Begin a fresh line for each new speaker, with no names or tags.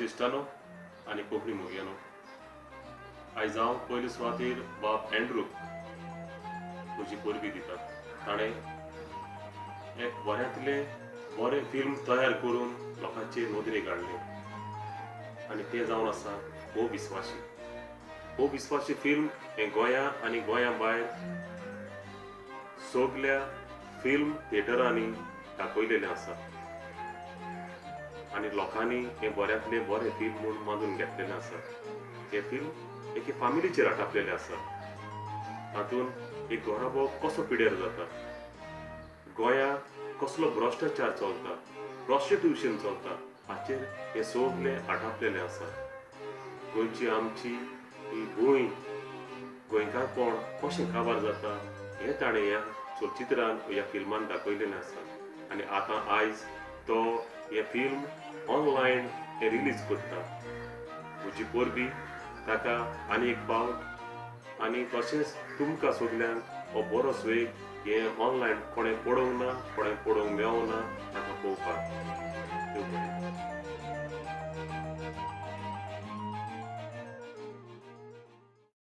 मोगाच्या इश्टानो आनी कोंकणी मोगयानो, आयज हांव पयले सुवातेर बाब एंड्रूक म्हजी परबी दिता. ताणें एक बऱ्यांतलें बरें फिल्म तयार करून लोकांचे नदरेक हाडलें आनी तें जावन आसा हो विस्वाशी. हो विस्वाशी फिल्म हें गोंया आनी गोंया भायर सगल्या फिल्म थिएटरांनी दाखयलेलें आसा आनी लोकांनी हें बऱ्यांतलें बरें फिल्म म्हूण मानून घेतलेलें आसा. हें फिल्म एके फामिलीचेर आटापलेलें आसा. तातूंत एक घराबो कसो पिड्यार जाता, गोंया कसलो भ्रश्टाचार चलता, प्रॉस्टिट्यूशन चलता, हाचेर हें सगलें आटापलेलें आसा. गोंयची आमची ही भूंय, गोंयकारपण कशें काबार जाता हें ताणें ह्या चलचित्रान, ह्या फिल्मान दाखयलेलें आसा. आनी आतां आयज तो हें फिल्म ऑनलायन हें रिलीज करता. म्हजी परबी ताका आनी एक पावट आनी तशेंच तुमकां सगल्यांक हो बरो स्वेग हें ऑनलायन कोणें पळोवंक ना, कोणें पळोवंक मेळोंक ना.